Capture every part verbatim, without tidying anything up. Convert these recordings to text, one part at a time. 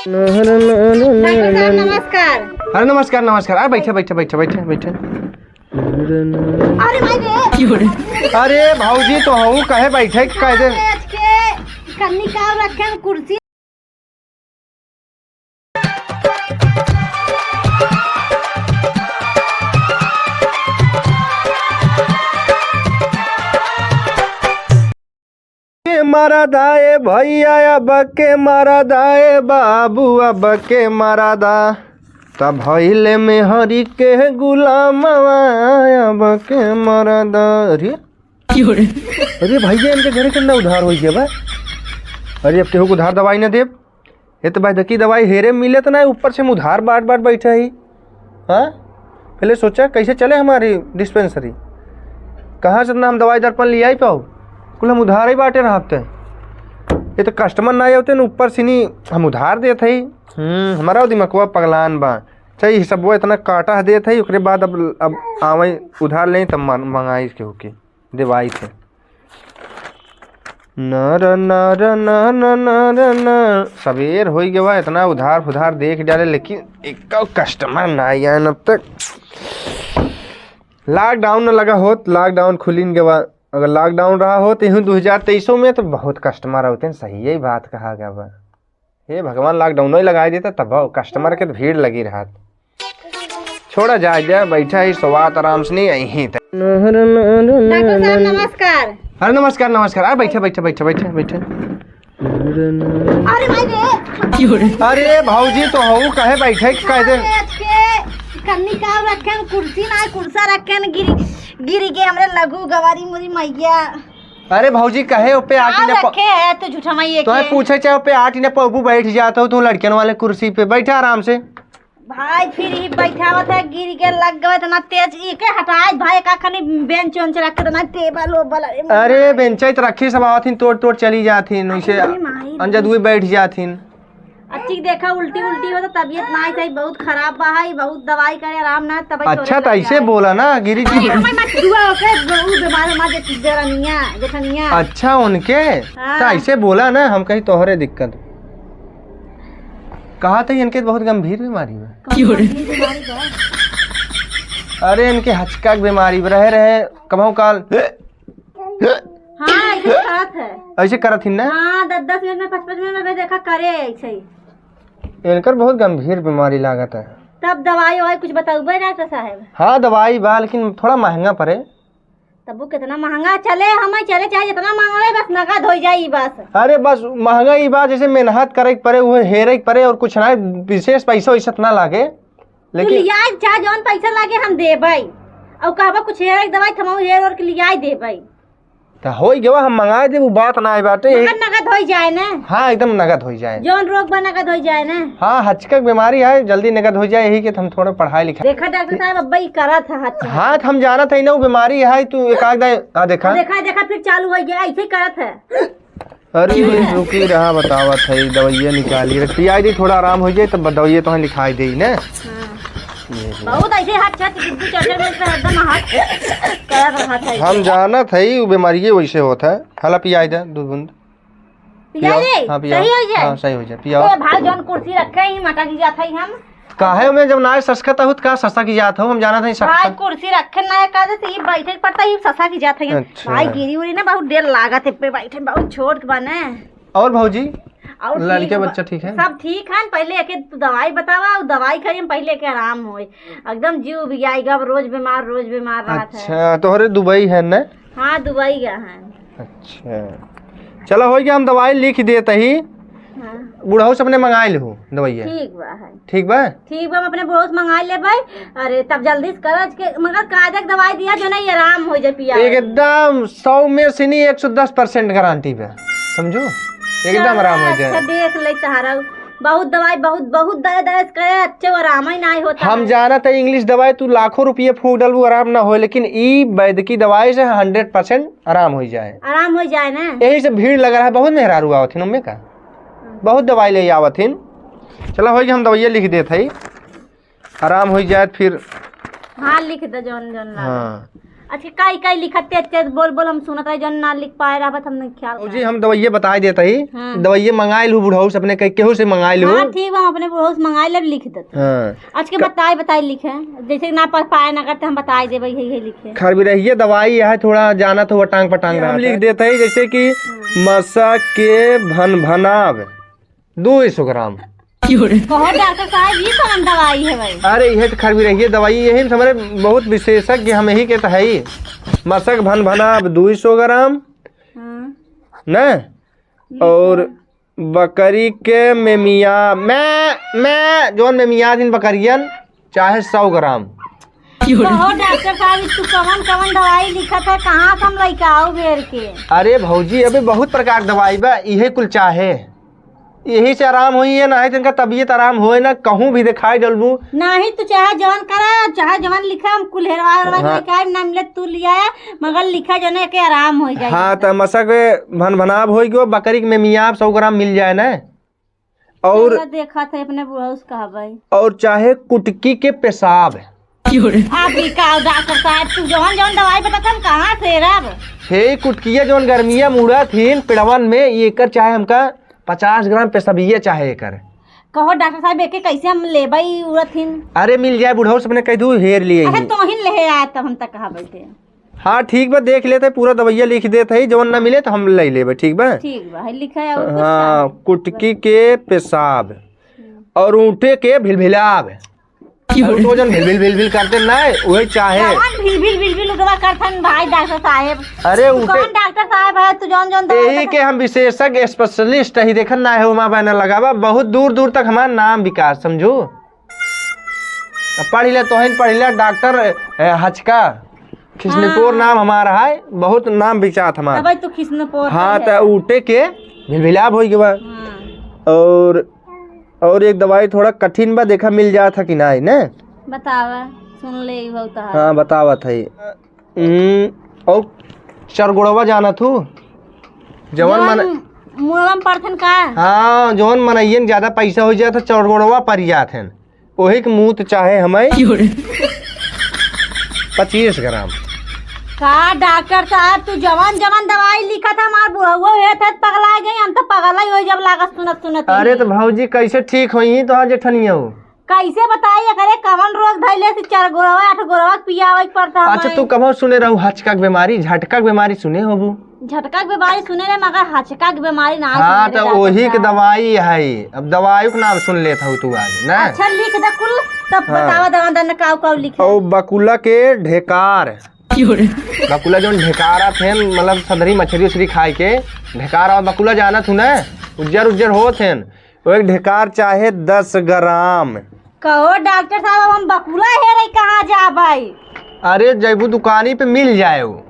डॉक्टर साहब, नमस्कार। अरे, नमस्कार, नमस्कार। आ, बैठे, बैठे, बैठे, बैठे, बैठे। अरे भाई रे। अरे, भौजी, तो हऊ कहे बैठे, कह दे। आज के कन्नी का रखे कुर्सी। के मरदा ए भैया, अब के मरदा ए बाबू, अब के मरदा। तब भइले मेहरी के गुलामवा, अब के मरदा। अरे, अरे भैया, इनके घरे कितना उधार होइ गया बा? अरे, अब केहू को उधार दवाई ना देब। ये तो बदकी दवाई हेरे मिले तो ना, ऊपर से हम उधार बाट बाट बैठे ही। हाँ, पहले सोचा कैसे चले हमारी डिस्पेंसरी, कहाँ से इतना हम दवाई दर्पण ले आई पाओ, कुल हम उधार ही बाटे रहते। ये तो कस्टमर ना आते न, ऊपर से नहीं हम उधार देत हई। हम्म, हमारा दिमागवा पगलान बा। चाहे हिसबवा इतना काटा देत हई, ओकरे बाद अब, अब आवे उधार लें तब मन-, मंगाई के होके। देवाई थे। न र न र न न न र न। सबेर होइ गवा, इतना उधार फुधार देख डाले, लेकिन एक कस्टमर ना आया अब तक। लॉकडाउन न लगा होत, लॉकडाउन खुलिन गवा। अगर लॉकडाउन रहा होत इहूँ दो हजार तेईसों में, तो बहुत कस्टमर होते हैं। सही यही बात कहा गया बा। हे भगवान, लॉकडाउन ही लगाई देता तब कस्टमर के तो भीड़ लगी रहत। छोड़ा जाए दे, बैठा ही सोवात आराम से नहीं आई ही। डॉक्टर साहब, नमस्कार। अरे, नमस्कार, नमस्कार। आ, बैठे, बैठे, बैठे, बैठे, बैठे। अरे भाई रे। अरे, भौजी, तो हऊ कहे बैठे, कह दे। आज के कन्नी का रखे कुर्सी ना, कुर्सा रखे गिरी, गिरी के हमरे लघु गवारी मुरी मैया। अरे भौजी, कहे ओपे आटी का ने प-, रखे है तू झूठा माई तो है के। पूछे चाहे ओपे आटी ने पबू बैठ जात हो, तू लड़कियन वाले कुर्सी पे बैठा आराम से। भाई, फिर ही बैठावत है, गिर के लग गए, इतना तेज, इके हटाए भाई, का खनी बेंच वेंच रख के, इतना टेबल ओबल, अरे माई। अरे, बेंच तो रखी सब आवत हिन, तोड़ तोड़ चली जात हिन, वैसे अरे माई। अंजद हुई बैठ जात हिन। अच्छी देखा, उल्टी उल्टी हो तो तबीयत ना सही, बहुत खराब बा है, बहुत दवाई करे, आराम ना, तब अच्छा, तो ऐसे बोला ना, गिरी जी। अरे, हमारे मत दुआ ओके, बहुत बीमार, हमारे जेठ-, जेरनिया, जेठनिया। अच्छा, उनके? हाँ। तो ऐसे बोला ना, हम कहीं तोहरे दिक्कत। कहा था इनके बहुत गंभीर बीमारी बा। कौन गंभीर बीमारी बा? अरे, इनके हचका के बीमारी बा, रहे, रहे, कबहू काल। हाँ, ऐसे करत है। ऐसे करत ही ना? हाँ, दस दस मिनट में, पाँच पाँच मिनट में देखा करे ऐसे ही। इनकर बहुत गंभीर बीमारी लागत है। तब दवाई ववाई कुछ बतौबे डॉक्टर साहब? हाँ, दवाई बा, लेकिन थोड़ा महंगा पड़े। तब वो कितना महंगा चले, हमें चले चाहे जितना महंगा रहे, बस नगद होइ जाई बस। अरे बस महंगा ही बा, जैसे मेहनत करे के पड़े, वो हेरे के पड़े और कुछ ना, विशेष पैसा वैसा ना लागे। तू लेकिन लियाए चाहे जौन पैसा लागे हम देबै, और कहबा कुछ हेरे के दवाई, हम हेर ओर के लियाए देबै। त होइ गवा, हम मंगाए देब, उ बात ना आए बाटे। मगर नगद होइ जाए ना। हाँ, एकदम नगद होइ जाए। जौन रोग बा नगद होइ जाए ना। हाँ, हचका के बीमारी है, जल्दी नगद होइ जाए, यही के हम थोड़ा पढ़ाई लिखाई। देखा डॉक्टर साहब, अब्बा ई करत है हचका। हाँ, त हम जानत है ना, उ बीमारी है, तू एक आध दाई, आ देखा। देखा, देखा, फिर चालू होइ गया, ऐसे ही करत है। अरे, रुकी रहा, बतावत है, दवाइया निकाली, रख, पियाई दी, थोड़ा आराम होइ जाए, तब दवाइया तोहे लिखाई देई ना। हाँ। बहुत ऐसे हाथ छत, गुड्डू चढ़े में तो एकदम हाथ करत रहत है। हम जानत है, उ बीमारिये वैसे होत है। हला पियाई दे, दो बूंद। पिया पियाओ। ले? हाँ, पियाओ। सही होइ जाए? हाँ, सही होइ जाए। पियाओ। ए भाई, जौन कुर्सी रखे ही, मटक जात है हम। काहे में जब ना ससकत हो, त का ससक जात हो? हम जानत है ससक। भाई, कुर्सी रखे ना है, का जैसे ये बैठे पड़ता, ये ससक जात है। अच्छा। भाई, गिरी उरी ना, बहुत देर लागत है पे बैठे, बहुत छोट बा ना। और भौजी? और लड़के ठीक बा। बच्चा ठीक है? सब ठीक है। पहले एके तू दवाई बतावा, और दवाई खाई हम पहले एके आराम होए। एकदम जीव भी आएगा, अब रोज बीमार, रोज बीमार रहत है। अच्छा, तोहरे दुबई है ना? हाँ, दुबई गया है। अच्छा, चला, होइ गया, हम दवाई लिख देत ही। हाँ। बुढ़ऊ से अपने मंगाए लेहू दवाइया। ठीक बा है। ठीक बा? ठीक बा, हम अपने बुढ़ऊ से मंगाए लेबै। अरे, तब जल्दी से करज के, मगर कायदे के दवाई दिया, जो नहीं आराम होइ जाए पिया। एकदम सौ में से नहीं, एक सौ दस percent गारंटी बा, समझू? एकदम आराम होइ जाए। अच्छा, देख ले तहारा। बहुत दवाई, बहुत, बहुत दर्द, दर्द करे, अच्छे आराम ही नहीं होता हम है। जानत है, इंग्लिश दवाई तू लाखों रुपये फूक डालबू, आराम ना होए, लेकिन ई वैद्यकी दवाई से hundred percent आराम होइ जाए। आराम होइ जाए ना। यही से भीड़ लगा रहा, बहुत मेहरारू आवत हिन, उम्मे का। बहुत दवाई ले आवत हिन। चला, होइ गया, हम दवाइया लिख देत हई, आराम होइ जाए फिर। हाँ, लिख दे जौन जौन लागे। हाँ। अच्छा, काई काई लिखत तेज तेज बोल बोल, हम सुनत रही, जौन ना लिख पाए रहबत, हम नहीं ख्याल भौजी, करब। हम दवाइये बताए देत ही। हाँ। दवाइये मंगाए लू बुढ़ऊ से, अपने कई केहू से मंगाए लू। हाँ, ठीक बा, हम अपने बुढ़ऊ से मंगाए लेब, लिख देत। हाँ। आज के क- बताए बताए लिखे, जैसे ना पढ़ पाए ना करते, हम बताए देबे, यही यही लिखे। खरबिरहिया दवाई है, थोड़ा जानत हो टांग पटांग ये हम रहा लिख था। देत ही, जैसे कि हम्म। मसा के भनभनाब। दुई सौ ग्राम। कहो डॉक्टर साहब, ई कौन दवाई है भाई? अरे, इहे तो खरबिरहिये दवाई, यही से हमरे बहुत विशेषज्ञ हम यही के तो है ही। मसक भनभनाब दुई सौ ग्राम, हाँ। न? ठीक और है। बकरी के मेमिया, मैं, मैं, जौन मेमिया दिन बकरियन, चाहे सौ ग्राम। कहो डॉक्टर साहब, ई तू कवन कवन दवाई लिखत है, कहाँ से हम लइके आऊ बेर के? अरे भौजी, अबे बहुत प्रकार के दवाई बा, इहे कुल चाहे, यही से आराम होई है, ना है तो इनका तबीयत आराम होए ना, कहूँ भी दिखाई डलबू। नाही, तू चाहे जवन करा, चाहे जवन लिखा, हम कुल हेरवा हेरवा के हाँ। लेके आइब, ना मिले तू लिया, मगर लिखा जने के आराम हो जाए। हाँ, तो मसक भनभनाब होई गयो, बकरी के मेमियाब सौ ग्राम मिल जाए ना। और चलो, देखा था अपने बुढ़ऊ से कहबै। और चाहे कुटकी के पेशाब। आप ई का डॉक्टर साहब, तू जवन जवन दवाई बतात हम कहाँ से रब? हे कुटकिया जवन गर्मिया मुड़ा थीन पेड़वन में, ये कर चाहे हमका पचास ग्राम पेशाबिया चाहे एकर। कहो डॉक्टर साहब, एके कैसे हम लेबै उड़त हिन? अरे मिल जाए, बुढ़ऊ से अपने कह दू हेर लिए अच्छा, ही। तोहिन लेहे आए तब हम तक कहा बैठे। हाँ, ठीक बा, देख लेते, पूरा दवाइया लिख देत है, जवन ना मिले तो हम ले लेबे, ठीक बा? ठीक बा, है लिखा है, और कुछ हाँ, चाहे? कुटकी के पेशाब हम्म। और ऊँटे के भिलभिलाब। क्यों? और तो जन भिलभिल भिलभिल करते ना, वही चाहे। कौन भिलभिल भिलभिल उठवा करथन भाई डॉक्टर साहेब? अरे तू ऊँटे कौन डॉक्टर साहेब है, तू जौन जौन दवाई यही बता- के हम विशेषज्ञ specialist ही, देखन ना है, उमा बैनर लगावा, बहुत दूर दूर तक हमार नाम विकास, समझू। अब पढ़ ले, तोहिन पढ़ ले, डॉक्टर, ए, हचका, खिसनपुर हाँ। नाम हमारा है, बहुत नाम बिचात हमार। तबै तू खिसनपुर हाँ, पढ़ त ले। ऊँटे के भिलभिलाब होई गवा। हाँ। और, और एक दवाई थोड़ा कठिन बा, देखा मिल जात है कि नाही, ने? बतावा, सुन ले ई बहुत है। हाँ, बतावत है। हम्म, और चरगोड़वा जानत हूँ? जवन जवन मन- मुड़वा में पड़थन का? हाँ, जवन मनइयन ज्यादा पैसा हो जात है, चरगोड़वा पड़ जात हन। ओही के मूत चाहे हमें क्यों रे? पच्चीस ग्राम। का डॉक्टर साहब, तू जवन जवन दवाई लिखत है, हमार बुढ़ऊ हेत हेत पगला गई, हम तो पगला ही हो जब लागत सुनत सुनत ही। अरे तो भौजी, कैसे ठीक होई तो आज ठनिया हो? कैसे बताई एकरे कवन रोग धइले से चार गोरवा, आठ गोरवा के पियावे के पड़ता अच्छा, हमें। तू कबो सुने रहू हचका के बीमारी, झटका के बीमारी सुने होबू? झटका के बीमारी सुने रहे, मगर हचका के बीमारी ना हाँ, सुने तो रहे, वही के डॉक्टर साहब। दवाई है। अब दवाई के नाम सुन लेत हऊ तू आज, ना? अच्छा, लिख दे कुल, तब हाँ। बतावा दवा दन काऊ काऊ लिखे। और बकुला के ढेकार। क्यों रे? बकुला जौन ढेकार आत हैं, मतलब सदरी मछरी उछरी खाए के ढेकार और बकुला जानत हूँ ना, उज्जर उज्जर होत हैं, वो एक ढेकार चाहे दस ग्राम। कहो डॉक्टर साहब, अब हम बकुला हेरे कहाँ जाबै? अरे, जैबू दुकानी पे मिल जाए वो।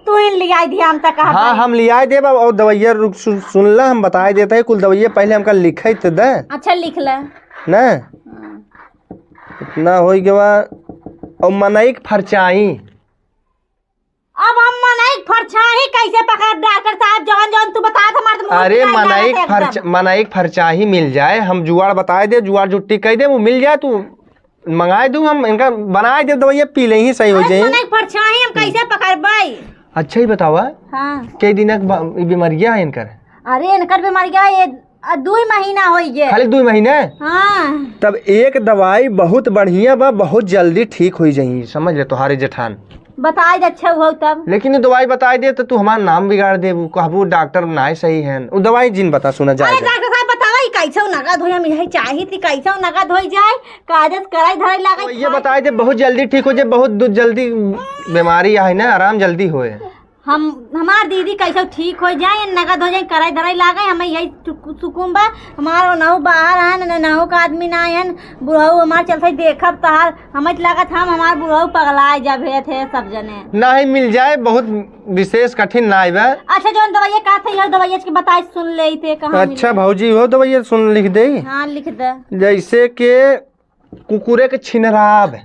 तू ही लियाई दिया हम तक कहा हाँ, भाई। हम लियाई देब। अब और दवाइया रुक, सु-, सुन ला, हम बताए देते हैं कुल दवाइया, पहले हमका लिखे तो दे। अच्छा, लिख ले। ना? हाँ। इतना होई गवा। और मनई के फरचाई। अब हम मनई के फरचाही कैसे पकड़ब डॉक्टर साहब? जौन जौन तू बतात हमार तो मुंह अरे, फुलाई मनई लागत के एकदम। फरच-, मनई के फरचाही मिल जाए, हम जुआड़ बताए दे, जुआड़ जुट्टी कह दे, वो मिल जाए, तू मंगाए दू, हम इनका बनाए दे दवाइया, पी ले ही सही हो अरे, जाए। मनई के फरचाही हम कैसे पकड़बै? अच्छा ही बतावा, हाँ। कई दिन के बा-, ई बीमारिया है इनकर? अरे, इनकर बीमारिया ये आ, दुई महीना होई गए। खाली दुई महीने? हाँ। तब एक दवाई बहुत बढ़िया बा, बहुत जल्दी ठीक होई जाई, समझ ले तोहारे जेठान। बताए दे अच्छा हो तब। लेकिन वो दवाई बताए दे तो तू हमार नाम बिगाड़ दे, वो कहबू डॉक्टर नाय सही है। वो दवाई जिन बता सुना जाए अरे जाए। डॉक्टर साहब बतावा, ई कैसे नगद होई, हम यही चाही थी कैसे नगद होई जाए, कागज कराई धराई लागे तो ये खाए। बताए दे बहुत जल्दी ठीक हो जाए, बहुत दु-, जल्दी बीमारी है ना, आराम जल्दी होए। हम, हमार दीदी कैसे ठीक हो जाए, नगद हो जाए, कराई धराई लागे, हमें यही सुकु-, सुकून बा। हमार नहु बाहर आन, न, नहु का आदमी ना आयन, बुढ़ऊ हमार चलते देखब तहार, हमें तो लागत हम हमार बुढ़ऊ पगलाए जब हे थे सब जने। नाही मिल जाए, बहुत विशेष कठिन नाही बा। अच्छा, जौन दवाइया का थे, यह दवाइया के बताए सुन ले थे कहाँ अच्छा मिले। भौजी, वो दवाइया सुन लिख दे। हाँ, लिख दे। जैसे के कुकुरे के छिनराब।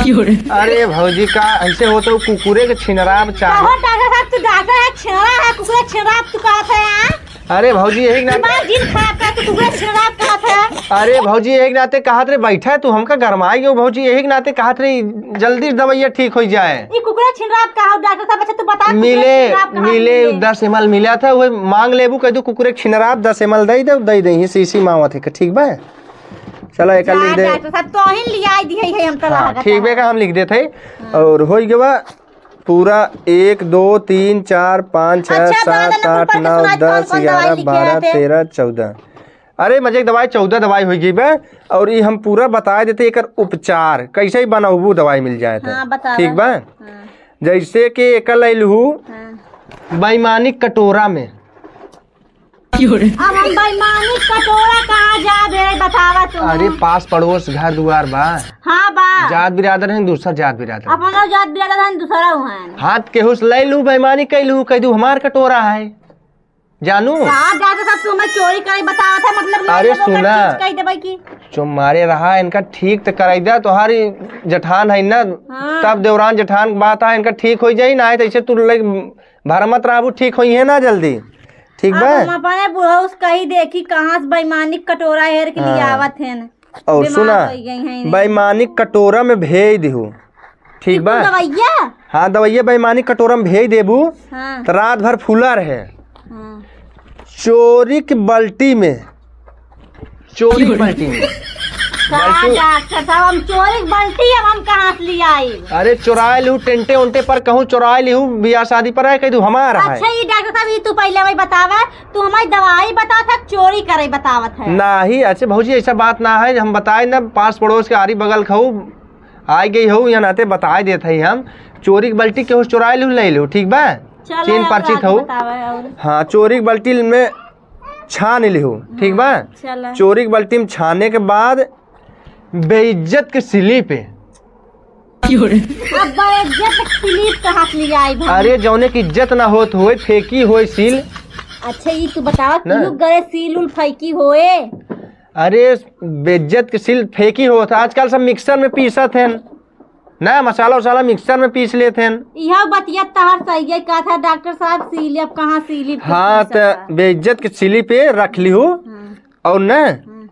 क्यों रे? अरे भौजी, का ऐसे हो तो कुकुरे के छिनराब चाहे? कहो डॉक्टर साहब, तू डॉक्टर है, छिनरा है, कुकुरे छिनराब तू कहत है, हाँ? अरे भौजी, यही ना दिमाग जिन खराब कर, तू कुकुरे छिनराब कहत है। अरे भौजी, यही के नाते कहत रहे, बैठा तू, हमका गरमाई गयो भौजी, यही के नाते कहत रहे, जल्दी दवाइया ठीक होइ जाए। ई कुकुरा छिनराप का हो डॉक्टर साहब? अच्छा तू बता, कुकुरा मिले, छिनराप कहाँ मिले, मिले? दस एम एल मिला था, वही मांग लेबू, कह दू कुकुरे छिनराप दस एम एल दे दे, दे दे, शीशी मावत है, ठीक बा? चला, एक जा लिख दे। डॉक्टर साहब, तो ही लियाई दिए है, हम तो हाँ, लागत ठीक है। बे का हम लिख देत है। हाँ। और होइ गवा पूरा एक, दो, तीन, चार, पाँच, छः, अच्छा, तो सात, मतलब ऊपर आठ, के नौ, सुनाई कौन दस, कौन दवाई ग्यारह, लिखे बारह, रहते? तेरह, चौदह। अरे, मजे के दवाई, चौदह दवाई होइ गई बा। और ई हम पूरा बताए देते, एकर उपचार कैसे ही बनौबू, दवाई मिल जाए तो। हाँ, बता ठीक दे। बा? हाँ। जैसे कि एकर लैलहू हाँ। बेईमानी कटोरा में। अब हम बेईमानी कटोरा कहाँ जा दे, बतावा तू। अरे, पास पड़ोस घर दुआर बा। हाँ बा। जात बिरादर है, दूसरा जात बिरादर। अपना जात बिरादर है, दूसरा हुआ है। हाथ केहू से लैलहू, बेईमानी कैलहू, कह दू हमार कटोरा है। जानू। का डॉक्टर साहब, तू हमें चोरी करे बतावत है, मतलब, अरे, मतलब, ओकर सुना। चीज कह देबै की? जो मारे रहा, इनका ठीक तो कराई दे, तोहारी जेठान है ना, हाँ। तब देवरान जेठान के बात है, इनका ठीक होइ जाई ना, तो ऐसे तू ले भरमत रहबू, ठीक होई है ना जल्दी, ठीक अब बा? हम अपने बुढ़ऊ से कही देखी, कहाँ से बेईमानी कटोरा हेर के हाँ। लियावत हैं। और बीमार सुना, होइ गई हैं। बेईमानी कटोरा में भेज दिहू, ठीक ई बा? कुल दवाइया? हाँ, दवाइया बेईमानी कटोरा में भेज देबू, हाँ। तो रात भर फूला रहे। हाँ। चोरी की बाल्टी में, चोरी की बाल्टी में। का बाल्टी। डॉक्टर साहब, हम चोरी की बाल्टी अब हम कहाँ से ले आई? अरे, चुराए लिहू टेंटे ओंटे पर, कहूँ चुराए लिहू, बियाह शादी पर है, कह दू हमारा है। अच्छा, ये डॉक्टर साहब, ये तू पहले हमें बतावा, तू हमारी दवाई बतावत है, चोरी करे बतावत है। नाही, अच्छा भौजी, ऐसा बात ना है, हम बताए ना, पास पड़ोस के आरी बगल खाऊ, आई गई हो, या नाते बताए देत हई हम, चोरी के बाल्टी केहू चुराए लिहू, ले लिहू, ठीक बा? चलो, चीन अब परिचित आगे हो। बतावा और। हाँ, चोरी के बाल्टी में छान लिहू, ठीक बा? चलो। चोरी के बाल्टी में छाने के बाद बेइज्जत के स्लिप है। अब बेइज्जत के स्लिप कहाँ से ले आई भाई? अरे, जौने की इज्जत ना होत होए, फेंकी होए सील। अच्छा, ये तू बतावा, ना। क्यों गए सील उल फेंकी होए? अरे, बेइज्जत के सील फेंकी होत, आजकल सब मिक्सर में पीसत हैं ना, मसाला उसाला मिक्सर में पीस लेत हैं। यह बतिया तहर सही है, कहा था डॉक्टर साहब, सील अब कहाँ सील हाँ, पीसत त है? बेइज्जत के सील पे रख लिहू हाँ। और ना, हाँ।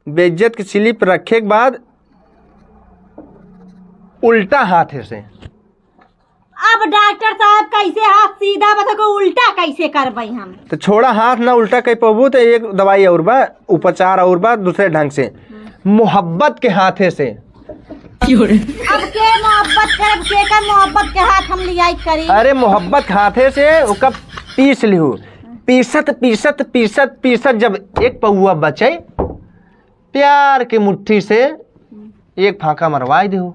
बेइज्जत के सील पे रखे के बाद उल्टा हाथ से। अब डॉक्टर साहब, कैसे हाथ सीधा बस को उल्टा कैसे करबै हम? तो छोड़ा हाथ ना उल्टा कर पाबू तो एक दवाई और बा, उपचार और बा दूसरे ढंग से, मोहब्बत के हाथे से। अब के मोहब्बत करब, के कर मोहब्बत के हाथ हम लियाई करी? अरे मोहब्बत के हाथे से ओका पीस लिहू, पीसत पीसत पीसत पीसत जब एक पौआ बचे, प्यार के मुट्ठी से एक फांका मरवाई देहू।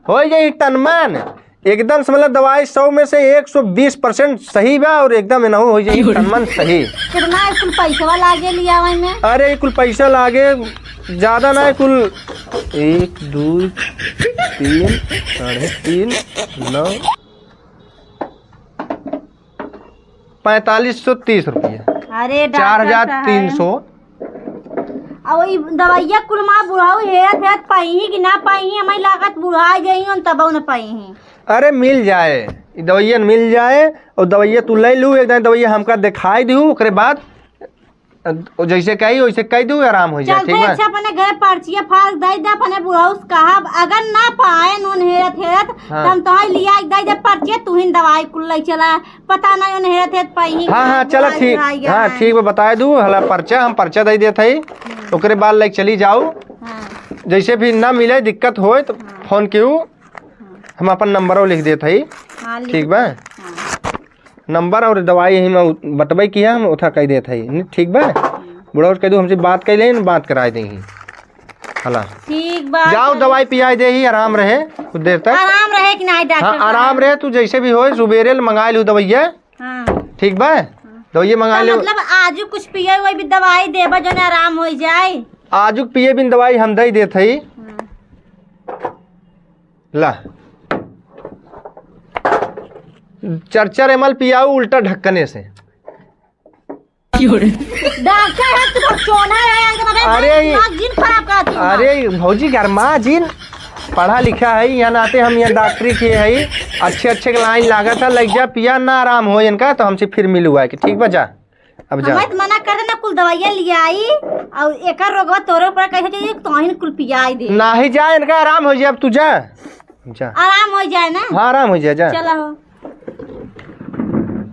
हो जाई तनमन एकदम से, मतलब दवाई सौ में से एक सौ बीस परसेंट सही बा और एकदम एनहू हो जाई तनमन सही। कितना कुल पैसवा लागे लियावे में? अरे कुल पैसा लागे ज्यादा ना, कुल एक, दो, तीन, साढ़े तीन, नौ, पैंतालीस सौ तीस रुपया। अरे डॉक्टर चार हजार तीन सौ। साहब। अब ई दवाइया कुल माँ बुढ़ाऊ हेरत हेरत पाई कि ना पाई, हमें लागत बुढ़ा जाई तब न पाई। अरे मिल जाए, ई दवाइया मिल जाए और दवाइया तू ले लू, एक दिन दवाइया हमका दिखाई दू, ओकरे बाद और जैसे कही वैसे कह दू, आराम हो जाए, चलते ठीक बा? अच्छा अपने घर पर्चिया फाड़ दे दे, अपने बुढ़ऊ से कहब, अगर ना पाए नून हेरत हेरत, हाँ। तो हम तोहई लिया के दे दे पर्चिया, तू ही दवाई कुल ले चला, पता नहीं उन हेरत हेरत पाई ही हाँ, हाँ, कहाँ चला बुढ़ाई ठीक, उढ़ाई हाँ, गया है। ठीक बा, बताए दू, हला पर्चा, हम पर्चा दे देत हई, ओकरे बाद लेके चली जाऊ। हाँ। जैसे भी ना मिले, दिक्कत होए तो हाँ। फोन किहू, हाँ। हम अपन नंबरो लिख देत हई, हाँ, लिख ठीक बा? दे। हाँ। नंबर और दवाई यही में बटबै किया, हम उठा कह देत हई, ठीक बा? बुढ़ऊ से कह दू हमसे बात कर लें, बात कराए देही। हला। ठीक बा, जाओ चलो। दवाई पियाए देही, आराम रहे कुछ देर तक। आराम रहे कि नहीं डॉक्टर हाँ, साहब? आराम रहे, तू जैसे भी होए, सुबेरे ले मंगाए लू दवाइया। हाँ। ठीक बा? हाँ। दवाइया मंगाए तो लू। मतलब आजू कुछ पिए हुए भी दवाई देबा, जौन आराम हो जाए। आजू पिए बिन दवाई हम दे देत हई। हाँ। ला। चार चार एम एल पियाऊ उल्टा ढक्कने से। डॉक्टर है तू, चोना है, आगे बढ़े, अरे, दिमाग जिन खराब कर तू। अरे, भौजी गरमा जिन, पढ़ा लिखा है, यहाँ नाते हम यहाँ डॉक्टरी किए है, अच्छे अच्छे के लाइन लागत है, लग जा पिया ना आराम हो इनका, तो हमसे फिर मिलू आके, ठीक बा जा। अब जा। हमें तो मना कर देना, कुल दवाइयाँ लियाई, और एकर रोगवा तोरे ऊपर कैसे जाई, तोहिन कुल पियाई दे। नाही जा, इनका आराम हो जाए, अब तू जा, जा। आराम हो जाए ना? हाँ, आराम हो जाए, जा। चला हो।